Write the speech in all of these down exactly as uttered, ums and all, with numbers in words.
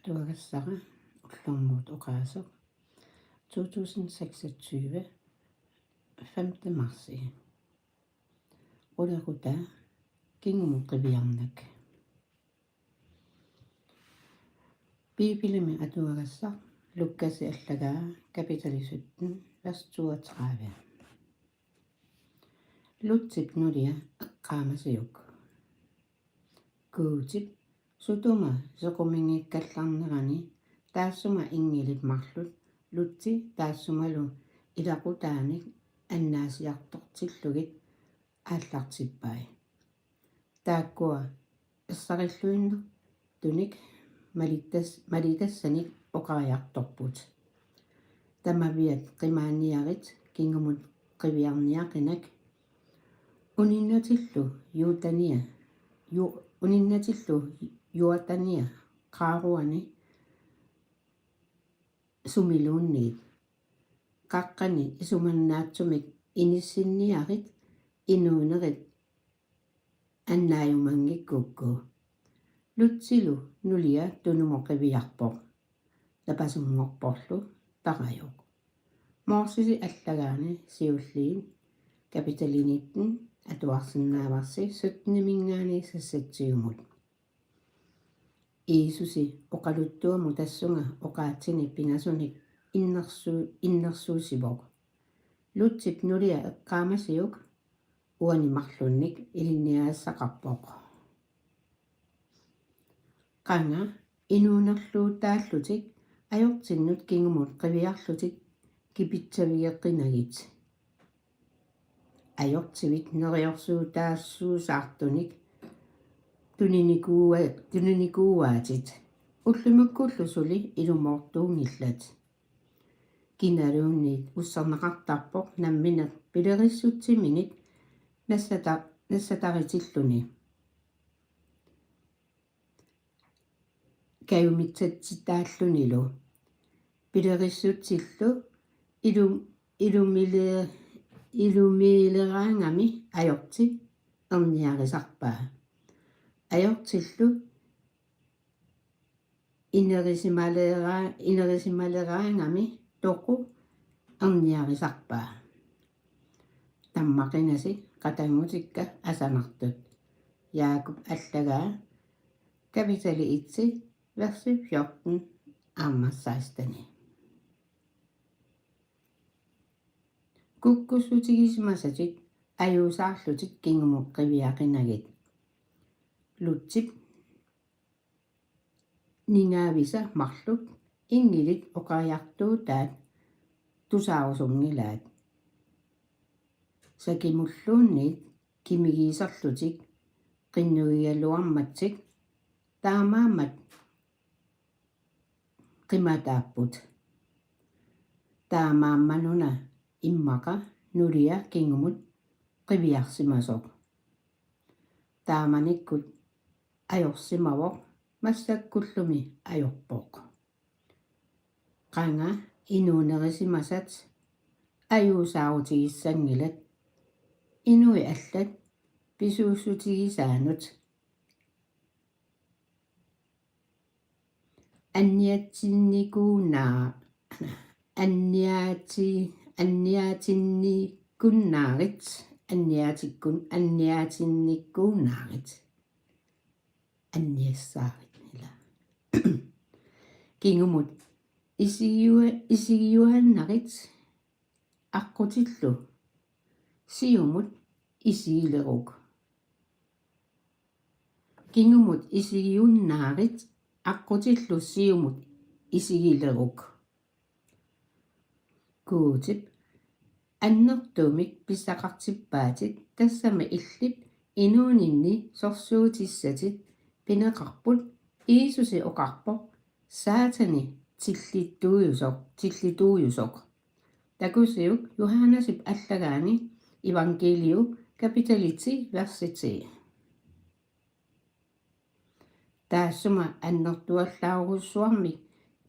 Atuagassara ullormut oqaaseq to tusind seksogtyve, femte marsi. Qulequtaa: Kingumut qiviarnak. Biibilimi atuagassaq Lukasip allagaa kapitali sytten, vers toogtredive. Lutsip nulia eqqaamasiuk. Guutip sutuma sequminngikkallarnerani taassuma inngilit marluk Lutsi taassumalu ilaqutaanik annaasiartortillugit aallartippai. Taakkua ersarilluinnartunik malitas-, malitassanik oqariartorput: Tamaviat qimaaniarit kingumut qiviarniaqinak, uninnatillu Jordania, ju-, uninnatillu Jordania qaaruani sumiluunniit qaqqani isumannaatsumik inissinniarit inuunerit annaajumanngikkukkit. Lutsilu nulia tunumut qiviarpoq, napasunngorporlu tarajuk. Morsesi allagaani siulliit kapitali nitten, atuarsinnaavarsi syttenimiingaanniit seksogtyvemut. Jiisusi oqaluttuamut tassunga oqaatsini pingasunik innersu-, innersuussivoq: Lutsip nulia eqqaamasiuk, uani marlunnik ilinniagassaqarpoq. Qanga inuunerluutaallutik ajortinnut kingumut qiviarlutik kipitsavigeqinagit. Ajortivit neriorsuutaasuusaartunik tuninikua-, tuninikuuaatit. Ullumikkullu suli ilumoortuunngillat. Kinaluunniit usserneqartarpoq nammineq pilerissutsiminik nassata-, nassataritilluni kajumitsatsitaallunilu. Pilerissutsillu ilu-, ilumile-, ilumiileraangami ajorti erniarisarpaa. Ajortillu inerisimaleraa-, inerisimaleeraangami toqu erniarisarpaa. Tammaqinasi qatanngutikka asanartut. Jaakup allagaa kapitali et, versi fjorten aamma seksten. Kukkussutigisimasatit ajuusaarlutit kingumut qiviaqinagit. Lutsip ningaavisa marluk inngilit oqariartuutaat tusaarusunngilaat. Sakimulluunniit kimigiiserlutik qinnugigaluarmatsik taamaammat qimataapput. Taamaammanuna immaqa nulia kingumut qiviarsimasoq. Taamanikkut ajorsimavoq, massakkullumi ajorpoq. Qanga inuunerisimasat ajuusaarutigissanngilat, inuit allat pisuussutigisaannut anniatinnikuunna-, anniati-, anniatinnikkunnaarit, anniatikkun-, anniatinnikuunnaarit. Anniassaarit ila. Kingumut isigiua-, isigiuaannarit aqqutillu siumut isigileruk. Kingumut isigiunnaarit aqqutillu siumut isigileruk. Guutip annertuumik pissaqartippaatit, tassami illit inuuninni sorsuutissatit pineqarput. Jiisusi oqarpoq: Saatani tillituujusoq, tillituujusoq. Takusiuk Johannesip allagaani evangeliu kapitali ti, versi ti. Taassuma annertuallaarujussuarmik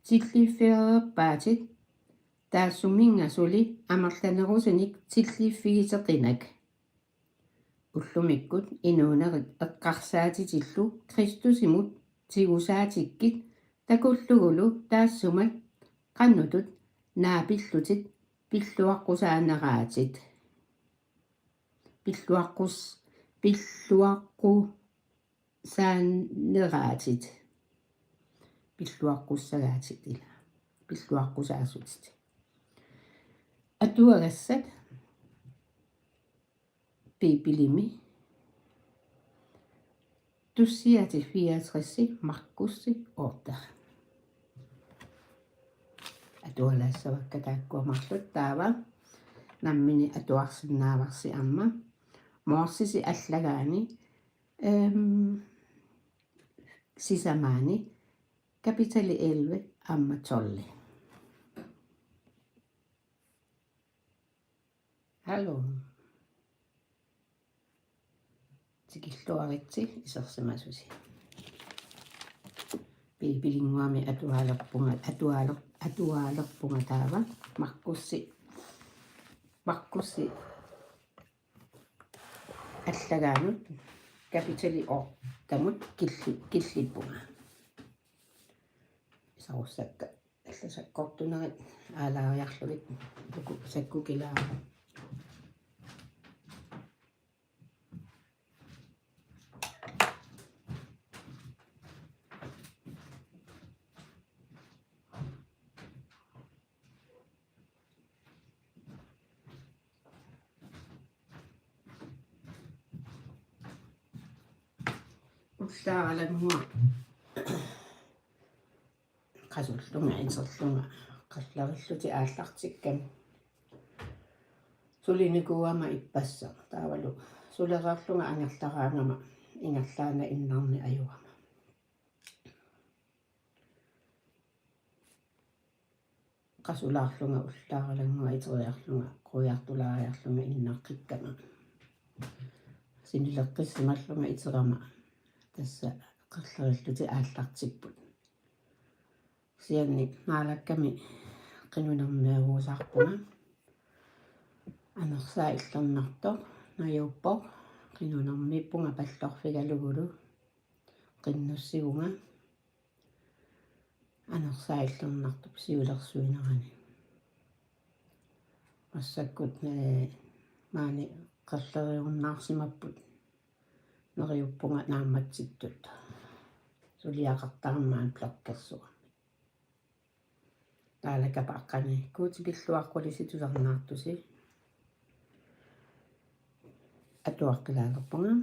tilliffigereerpaatit, taassuminnga suli amerlanerusunik tilliffigiteqinak. Ullumikkut inuunerit eqqarsaatitillu Kristusimut tigusaatikkit Takullugulu taassuma qanoq naapillutit pilluaqqusaaneraatit. Pilluaqqus-, pilluaqqusaaneraatit. Pilluaqqussagaatit ila. Pilluaqqusaasutit. Atuagassat Biibilimi tussiatit fireogtres, Markusi otte. Atualaassavakka taakkua marluk, taava nammineq atuarsinnaavarsi aamma. Morsisi allagaani, ehm, sisamaani kapitali elleve aamma tolv. Hallo. Tikilluaritsi isersimasusi. Biibilinnguami atualerpunga, atualer-, atualerpunga taava. Markusi, Markusi allagaanut kapitali ottemut killi-, killippunga. Isarussakka. Alla sakkortunerit aalaariarlugit uku sakkukilaaruk. Ullaaralannguaq qasullunga iterlunga qallerillutik aallartikkami. Sulinikuugama ippassaq taavalu sulereerlunga angerlaraangama ingerlaannaq innarneq ajugama. Qasulaarlunga ullaaralannguaq iteriarlunga quiartulaariarlunga innaqqikkama. Sinileqqissimallunga iterama. Tassa qallerillutik aallartipput. Kisianni Naalakkami qinunermeeruusaarpunga. Anersaaq illernartoq najuuppoq, qinunermiippunga pallorfigalugulu. Qinnussiguma anersaaq illernartup siulersuinerani. Massakkut, ee, maani qerleriunnaarsimapput. Neriuppunga naammatsittut. Suliaqartarama maani blokkersuarmi. Naalakap aqqani: Guutip pilluaqqulisi tusarnaartusi. Atuaqqilaalerpunga.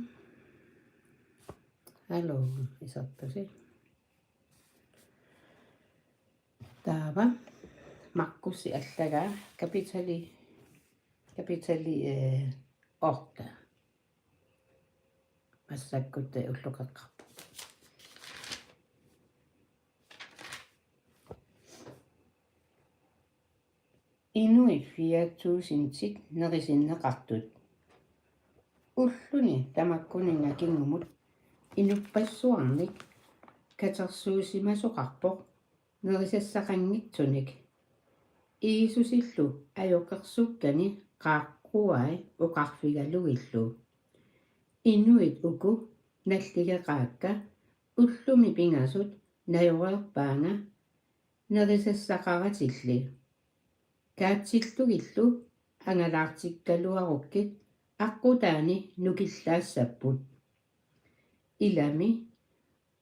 Hallo, isertusi. Taava Markusi allagaa kapitali, kapitali, eh, otte. Massakkut ulloqeqqarpoq. Inuit fire tusindit nerisinneqartut. Ulluni tamakkuninnga kingumut inuppassuarnik katersuusimasoqarpoq nerisassaqanngitsunik. Jiisusillu ajoqersukkani qaaqquai oqarfigalugillu: Inuit uku nalligeqaakka, ullumi pingasut najoreerpaanga nerisassaqaratilli. Kaatsillugillu angalaartikkaluarukkit aqqutaani nukillaassapput. Ilami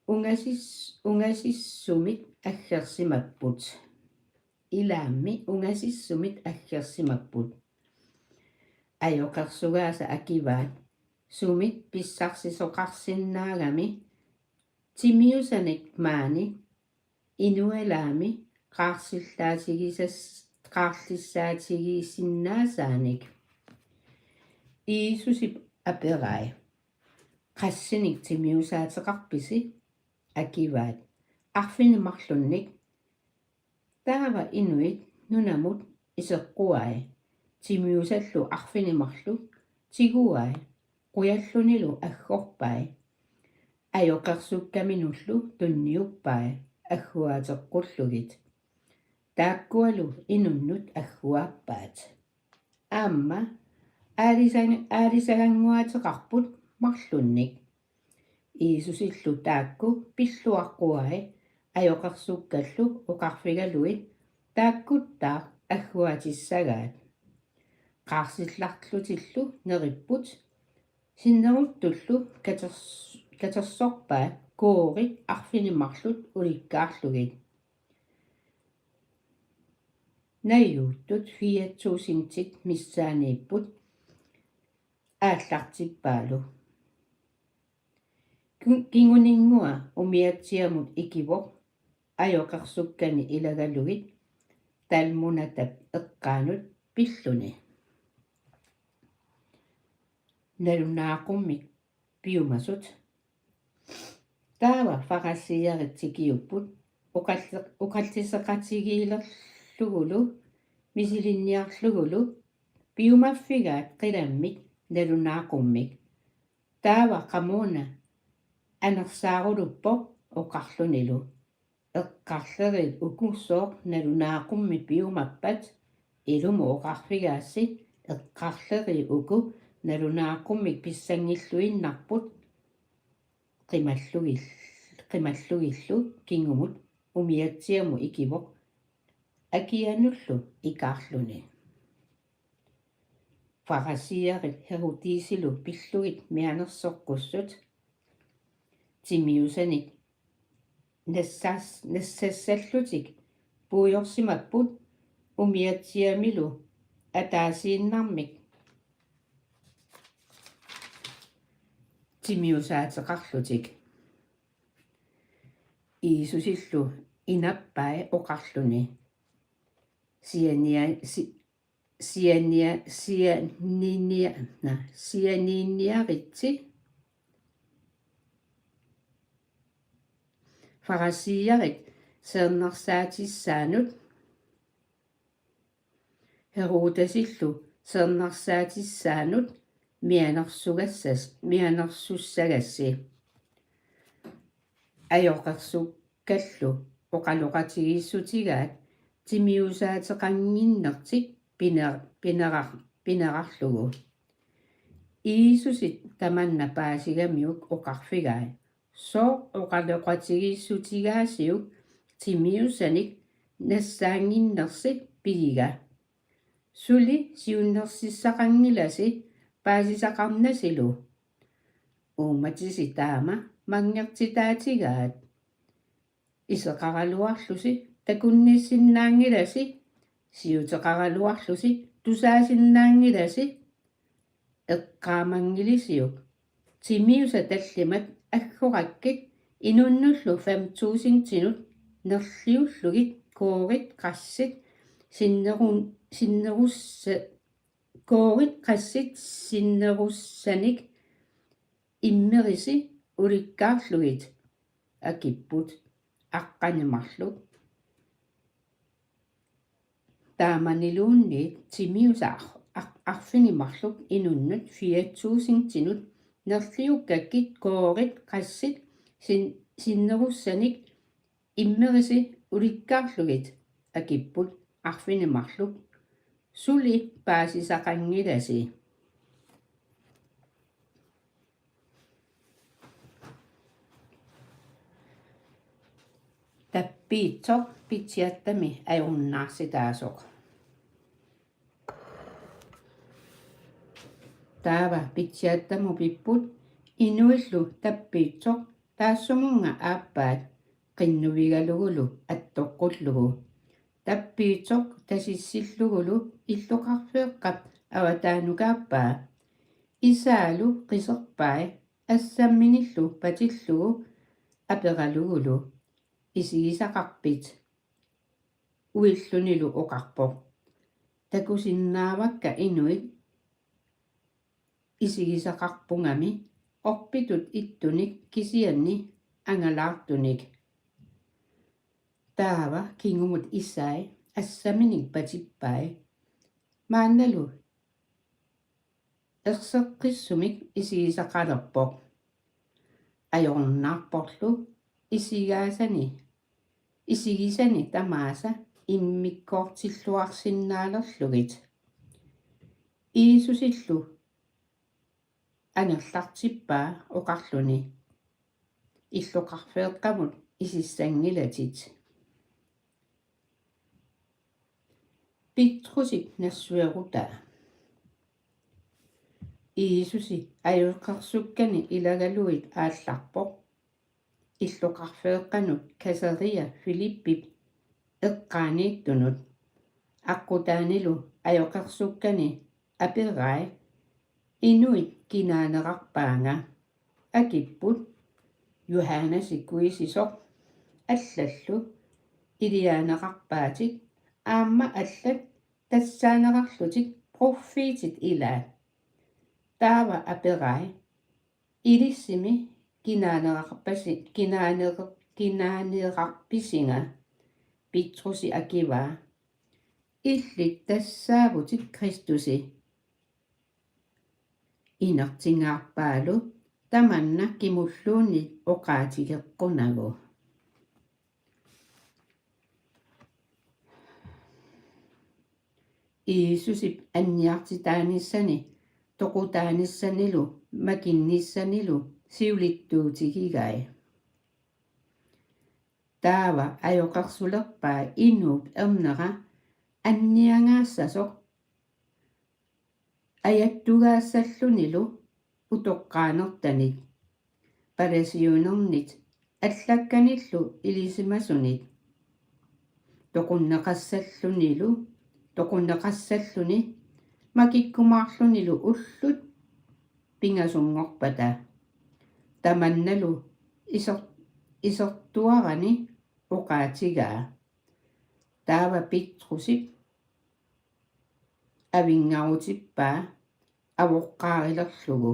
ungasis-, ungasissumit aggersimapput. Ilaami ungasissumit aggersimapput. Ajoqersugaasa akivaat sumit pissarsisoqarsinnaagami timiusanik maani inualaami qaarsillaatigisas-, qaarlissaatigisinnaasaanik. Jiisusip aperai: Qassinik timiusaateqarpisi? Akivaat: Arfineq-marlunnik. Taava inuit nunamut iseqquai. Timiusallu arfineq-marluk tiguai, qujallunilu aggorpai. Ajoqersukkaminullu tunniuppai agguaateqqullugit. Taakkualu inunnut agguaappaat. Aamma aalisag-, aalisagannguaateqarput marlunnik. Jiisusillu taakku pilluaqquai ajoqersukkallu oqarfigalugit taakkuttaaq agguatissagaat. Qaarsillarlutillu neripput, sinneruttullu katers-, katersorpaat koorit arfineq-marluk ulikkaarlugit. Najuuttut fire tusindit missaaniipput aallartippaalu. Ki-, kinguninngua umiatsiamut ikivoq ajoqersukkani ilagalugit talmunatap eqqaanut pilluni. Nalunaaqummik piumasut. Taava farisiiarit tikiupput oqalli-, oqalliseqatigiilerlugulu misilinniarlugulu piumaffigaat qilammik nalunaaqummik. Taava qamuuna anersaaruluppoq oqarlunilu: Eqqarleriit uku sooq nalunaaqummik piumappat? Ilumut oqarfigaassi eqqarleriit uku nalunaaqummik pissanngilluinnarput. Qimallugil-, qimallugillu kingumut umiatsiamut ikivoq akianullu ikaarluni. Farisiiarit Herodesilu pillugit mianersoqqussut timiusanik nassas-, nassassallutik puigorsimapput umiatsiamilu ataasiinnarmik timiusaateqarlutik. Jiisusillu inappai oqarluni: Siania-, si-, siania-, sianinia-, na, sianiiniaritsi farisiiarit seernarsaatissaanut Herodesillu seernarsaatissaanut mianersugassas-, mianersussagassi. Ajoqersukkallu oqaloqatigiissutigaat timiusaateqannginnertik piner-, pinerar-, pinerarlugu. Jiisusi tamanna paasigamiuk oqarfigai: Sooq oqaloqatigiissutigaasiuk timiusanik nassaannginnersi pigiga? Suli siunnersissaqanngilasi paasisaqarnasilu. Uummatisi taama manngertitaatigaat: Iseqaraluarlusi takunnissinnaanngilasi, siuteqaraluarlusi tusaasinnaanngilasi. Eqqaamanngilisiuk: Timiusat tallimat aggorakkit inunnullu fem tusindinut nerliullugit koorit qassit sinnerun-, sinnerussa-, koorit qassit sinnerussanik immerisi ulikkaarlugit? Akipput aqqaneq-marluk. Taamaniluunniit timiusaq ar-, arfineq-marluk inunnut fire tusindinut nerliukkakkit koorit qassit sin-, sinnerussanik immerisi ulikkaarlugit? Akipput arfineq-marluk: Suli paasisaqanngilasi. Tappiitsoq pitsiattami ajornaarsitaasoq. Taava pitsiattamupipput inuillu tappiitsoq taassumunnga aappaat qinnuigalugulu attoqqullugu. Tappiitsoq tasissillugulu illoqarfeeqqap avataanukaappaa. Isaalu qiserpai assamminillu patillugu aperalugulu: Isigisaqarpit? Uillunilu oqarpoq: Takusinnaavakka inuit isigisaqarpungami orpitut ittunik kisianni angalaartunik. Taava kingumut isai assamminik patippai: Maannalu erseqqissumik isigisaqalerpoq. Ajornarporlu isigaasani, isigisani tamaasa immikkoortilluarsinnaalerlugit. Jiisusillu angerlartippaa oqarluni: Illoqarfeeqqamut isissanngilatit. Petrusip nassuerutaa. Jiisusi ajoqersukkani ilagalugit aallarpoq illoqarfeeqqanut Kasaria Filippip eqqaaniittunut. Aqqutaanilu ajoqersukkani aperai: Inuit kinaanerarpaanga? Akipput: Johannes kuisisoq, allallu Elianeqarpaatit, aamma allat tassaaneqarlutik pruffiitit ilaat. Taava aperai: Ilissimi kinaaneqarpasi-, kinaaneq-, kinaaneqarpisinga? Petrusi akivaa: Illit tassaavutit Kristusi. Inertingaarpaalu tamanna kimulluunniit oqaatigeqqunagu. Jiisusip anniartitaanissani toqutaanissanilu makinnissanilu siulittuutigigai. Taava ajoqersulerpaa inuup ernera anniangaassasoq ajattugaassallunilu utoqqaanertanit, palasiunernit allakkanillu ilisimasunit, toqunneqassallunilu, toqunneqassalluni makikkumaarlunilu ullut pingasunngorpata. Tamannalu iser-, isertuarani oqaatigaa. Taava Petrusip avinngarutippaa avoqqaarilerlugu.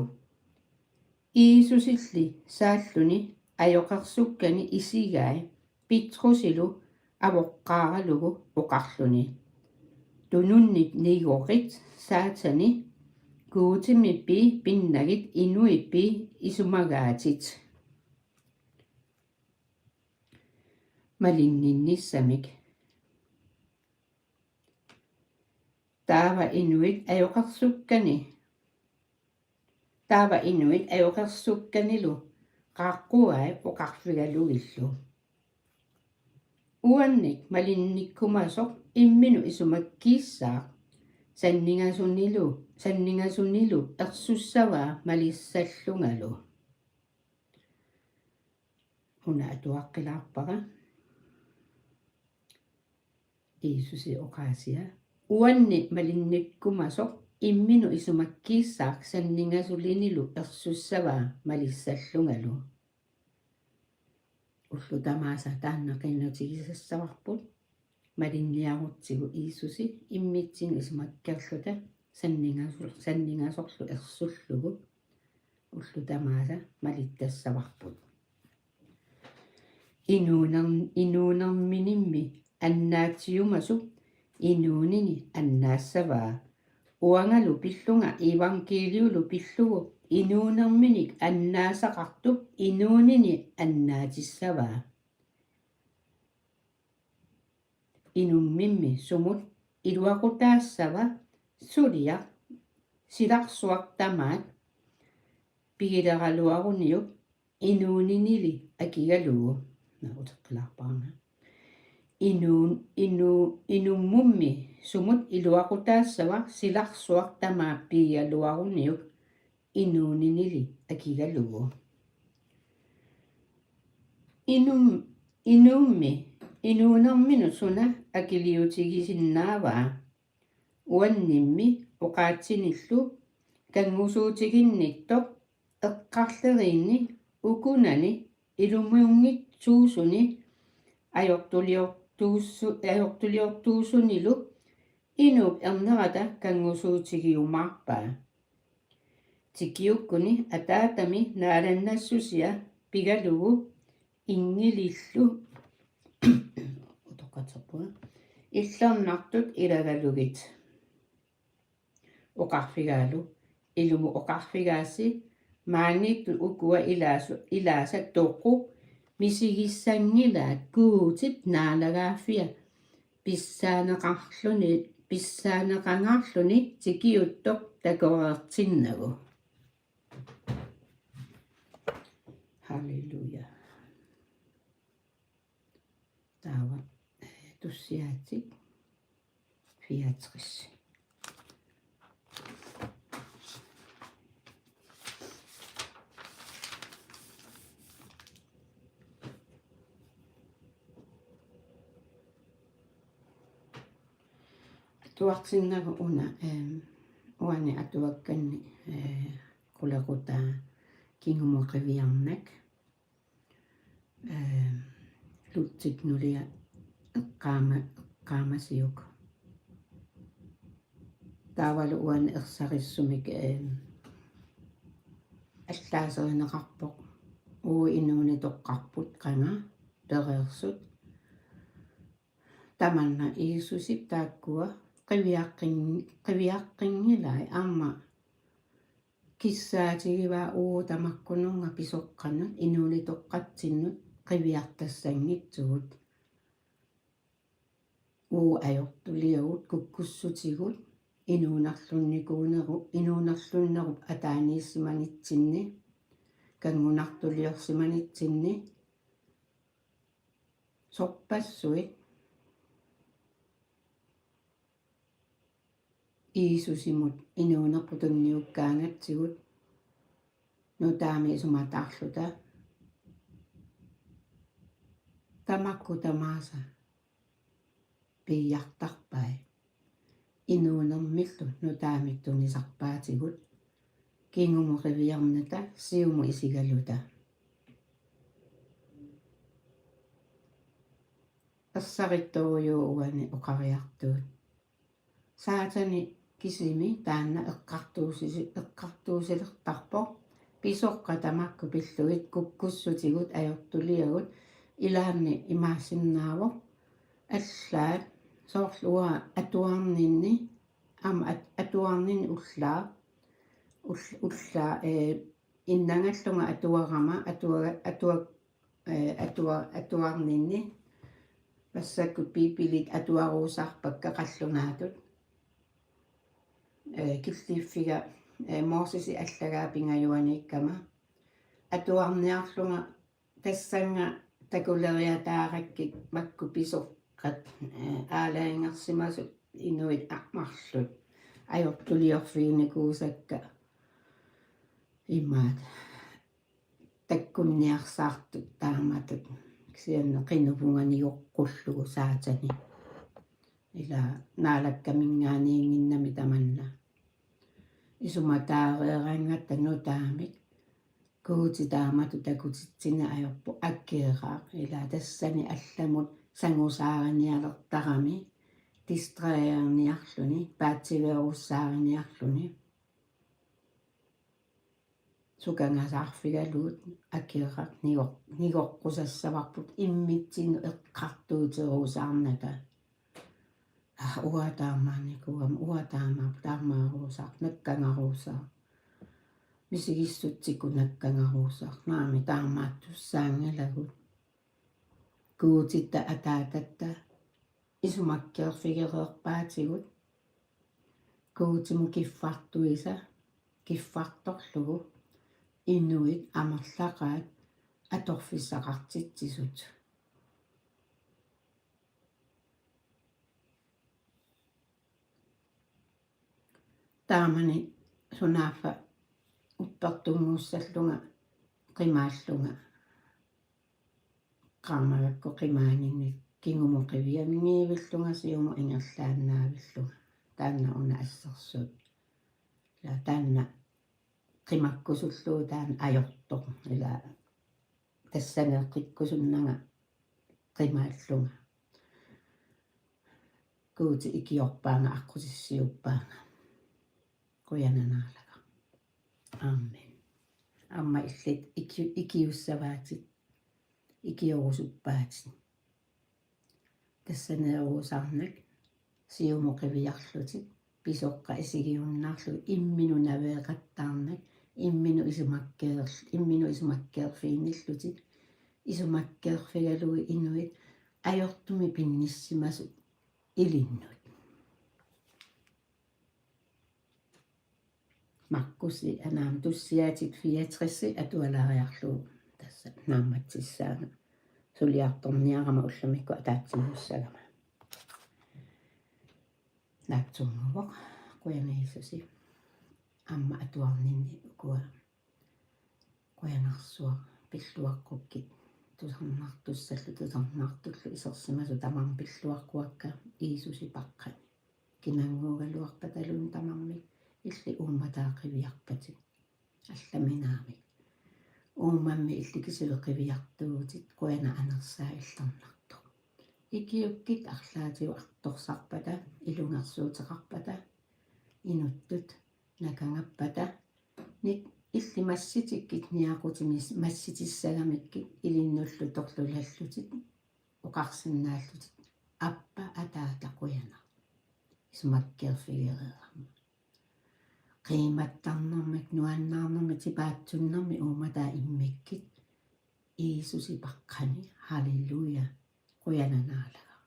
Jiisusilli saalluni ajoqersukkani isigai Petrusilu avoqqaaralugu oqarluni: Tununnik nigorit, Saatani, Guutimi pii pinnagit, inuit pii isumagaatit. Malinninnissamik. Taava inuit ajoqersukkani. Taava inuit ajoqersukkanilu qaaqquai oqarfigalugillu: Uannik malinnikkumasoq imminut isumakkiissaaq sanningasunilu, sanningasunilu ersussavaa malissallungalu. Una atuaqqilaarpara. Jiisusi oqaasia: Uannik malinnikkumasoq imminut isumakkiissaaq sanningasulinilu ersussavaa malissallungalu. Ullut tamaasa taanna qinnutigisassavarput. Malinniarutsigu Jiisusi immitsinnut isumakkeerluta sanningasu-, sanningasorlu ersullugu. Ullut tamaasa malittassavarput. Inuuner-, inuunerminimmi annaatsiumasup inuunini annaassavaa. Uangalu pillunga iivangkiiliulu pillugu inuunerminik annaasaqartup inuunini annaatissavaa. Inummimmi sumut iluaqutaassava suliaq silarsuaq tamaat pigileraluaruniuk inuuninili akigalugu. Naa uteqqilaarparama. Inuun-, inu-, inummummi sumut iluaqutaassava silarsuaq tamaat pigigaluaruniuk inuuninili akigalugu. Inum-, inummi inuunerminut suna akiliutigisinnaavaa? Uannimmi oqaatsinillu kanngusuutiginnittoq eqqarleriinni ukunani ilumuunngitsuusuni ajortuliortuussu-, ajortuliortuusunilu inuup ernerata kanngusuutigiumaarpaa. Tikiukkuni ataatami naalannassusia pigalugu inngilillu utoqqatserpunga illernartut ilagalugit. Oqarfigaalu: Ilumut oqarfigaassi maaniittut ukua ilaasu-, ilaasa toqu misigissanngilaat Guutip naalagaaffia pissaaneqarluni, pissaaneqangaarluni tikiuttoq takoreertinnagu. Halleluja. Taava, eh, tussiaatit fireogtres. Atuartinnagu una, ehm, uani atuakkanni, eh, qulequtaa kingumut qiviarnak. Ehm, Lutsit nulia eqqaama-, eqqaamasiuk. Taavalu uani ersarissumik, ehm, allaaserineqarpoq. Uagut inuunitoqqarput qanga pereersut. Tamanna Jiisusip taakkua qiviaqqin-, qiviaqqinngilai aamma kissaatigivaa uagut tamakkununnga pisoqqanut inuunitoqqatsinnut qiviartassanngitsugut. Uagut ajortuliagut kukkussutigut inuunerlunnikuuneru-, inuunerlunnerup ataaniissimanitsinni, kanngunartuliorsimanitsinni, sorpassuit Jiisusimut inuunerput tunniukkaangatsigut nutaamik isumataarluta. Tamakku tamaasa piiartarpai. Inuunermillu nutaamik tunisarpaatigut. Kingumut qiviarnata siumut isigaluta. Ersarittorujuu uani oqariartuut. Saatani kisimi taanna eqqartuusi-, eqqartuusilertarpoq. Pisoqqat tamakku pillugit kukkussutigut ajortuliagut, ilaanni imaassinnaavoq. Allaat soorlu uanga atuarninni, aamma at-, atuarninni ullaaq, ull-, ullaaq, eh, innangallunga atuarama, atua-, atua-, eh, atua-, atuarninni. Massakkut Biibilit atuaruusaarpakka qallunaatut. Eh, killiiffiga, eh, Mosesi allagaa pingajuaniikkama. Atuarniarlunga tassannga takuleriataarakkit makku pisoqqat, eh, aalajangersimasut inuit a-, marluk ajortuliorfiginikuusakka imaat takkunniarsaartut taamatut, kisianni qinupunga nigoqqullugu Saatani. Ila Naalakkaminngaanniinnginnami tamanna. Isumataareeraangatta nutaamik Guuti taamatut takutitsineq ajorpoq Akeraq. Ila tassani allamut sangusaarinialertarami, distraherniarluni, paatsiveerussaariniarluni. Sukangasaarfigalugit Akeraq nigor-, nigoqqusassavarput immitsinnut eqqartuuteruusaarnata. Ah, uanga taamaanikuugama, uanga taama-, taamaaruusaaq, nakkangaruusaaq. Misigissutsikkut nakkangaruusaaq. Naamik, taamaattussaanngilagut. Guutitta ataatatta isumakkeerfigereerpaatigut. Guutimut kiffartuisa, kiffartorlugu inuit amerlaqaat atorfissaqartitsisut. Taamani sunaaffa uppertunnguussallunga qimaallunga. Qaamagakku qimaaninni kingumut qivianngivillunga siumut ingerlaannaavillunga. Taanna una assersuut. Ila taanna qimakkusullugu taanna ajortoq. Ila tassaneeqqikkusunnanga qimaallunga. Guuti ikiorpaanga, aqqutissiuuppaanga. Qujanaq Naalagaq. Amen. Aamma illit iki-, ikiussavaatit, ikiorusuppaatit. Tassaneeruusaarnak siumut qiviarlutit, pisoqqat isigiunnaarlugit, imminut naveeqattaarnak, imminut isumakkeerl-, imminut isumakkeerfiginnillutit, isumakkeerfigalugit inuit ajortumik pinnissimasut ilinnut. Markusi, anaam, tussiaatit fireogtres atualaariarlugu tassa naammatsissaanga. suliartorniarama ullumikkut ataatsimiiussagama. Naatsunnguvoq. Qujanaq Jiisusi. Aamma atuarninni ukua qujanarsuaq pilluaqqukkit tusarnaartussallu tusarnaartullu isersimasut tamarmik pilluaqquakka Jiisusi paqqani. Kinannguugaluarpataluunniit tamarmik illit uummataa qiviarpatit. Allamik naamik. Uummammi illit kisiat qiviartuutit qujanaq anersaa illernartoq. Ikiukkit arlaatigut artorsarpata, ilungersuuteqarpata, inuttut nakagappata, nit illit massitikkit niaqutimis-, massitissagamikkit ilinnullutorlulallutit, oqarsinnaallutit: Aappa, Ataata, qujanaq. Isumakkeerfigereerama. Qiimattarnermik, nuannaarnermik, tipaatsunnermik uummataa immikkit Jiisusi paqqani. Halleluja. Qujanaq Naalagaq.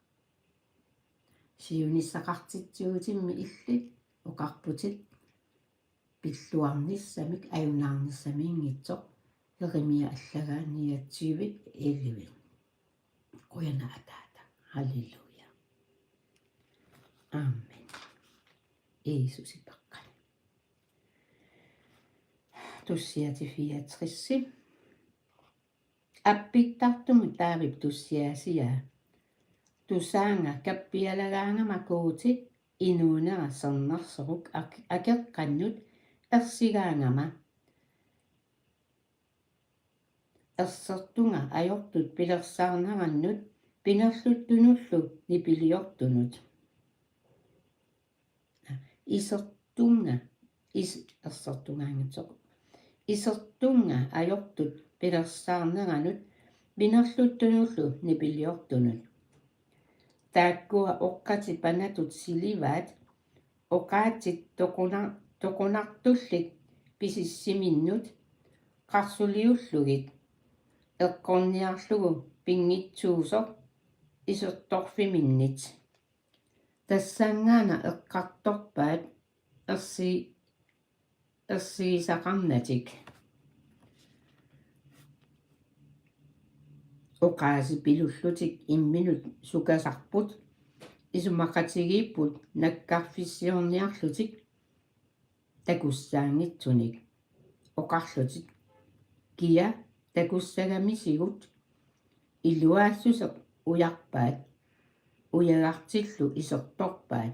Siunissaqartitsigutimmi illit oqarputit pilluarnissamik ajunaarnissamiinngitsoq, Jeremia allagaa niogtyve elleve. Qujanaq Ataata. Halleluja. Amen. Jiisusi paqqani. Tussiat fireogtres. Appittartumut Daavip tussiaasiaa. Tusaanga kappialagaangama Guuti inuunera sermersoruk ak-, akeqqannut ersigaangama, ersertunga ajortut pilersaarnerannut pinerluttunullu nipiliortunut. Isertunga, is-, ersertungaanngitsoq. Isertunga ajortut pilersaarneranut pinerluttunullu nipiliortunut. Taakkua oqqatit panatut silivaat, oqaatsit toquna-, toqunartullit pisissiminnut qarsuliullugit, eqqorniarlugu pinngitsuusoq isertorfiminnit. Tassanngaannaq eqqartorpaat ersi-, ersigisaqarnatik. Oqaasii pilullutik imminut sukasarput, isumaqatigiipput nakkarfissiorniarlutik takussaanngitsunik. Oqarlutik: Kia takussagamisigut? Iluaassuseq ujarpaat, ujagartillu isertorpaat.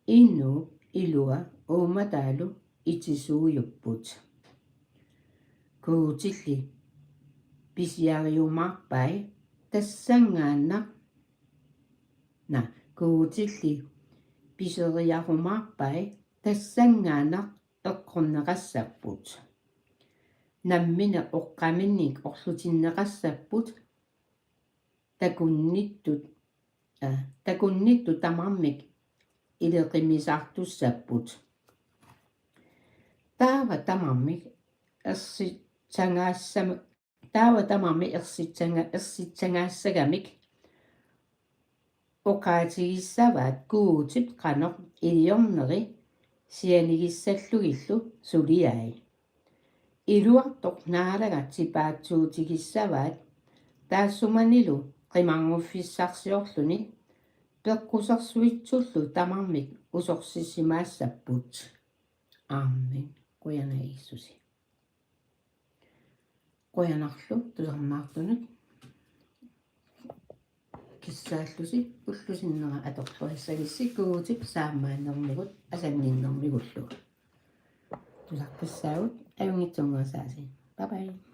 Inuup ilua uummataalu itisuujupput. Guutilli pisiariumaarpai tassanngaannaq, na, Guutilli piseriarumaarpai tassanngaannaq eqqorneqassapput. Nammineq oqqaminnik orlutinneqassapput. Takunnittut, aa, takunnittut tamarmik ileqimisartussapput. Taava tamarmik ersitsangaassam-, taava tamarmik ersitsanga-, ersitsangaassagaannik oqaatigissavaat Guutip qanoq iliorneri sianigissallugillu suliai. Iluartoq Naalagaq tipaatsuutigissavaat taassumanilu qimarnguffissarsiorluni peqqusersuitsullu tamarmik usorsisimaassapput. Amen. Qujanaq Jiisusi. Qujanarlu tusarnaartunut. Kissaallusi ullusinnera atorluassagissi Guutip saammaannermigut asanninnermigullu. Tusaqqissaagut, ajunngitsunnguassaasi. Bye bye.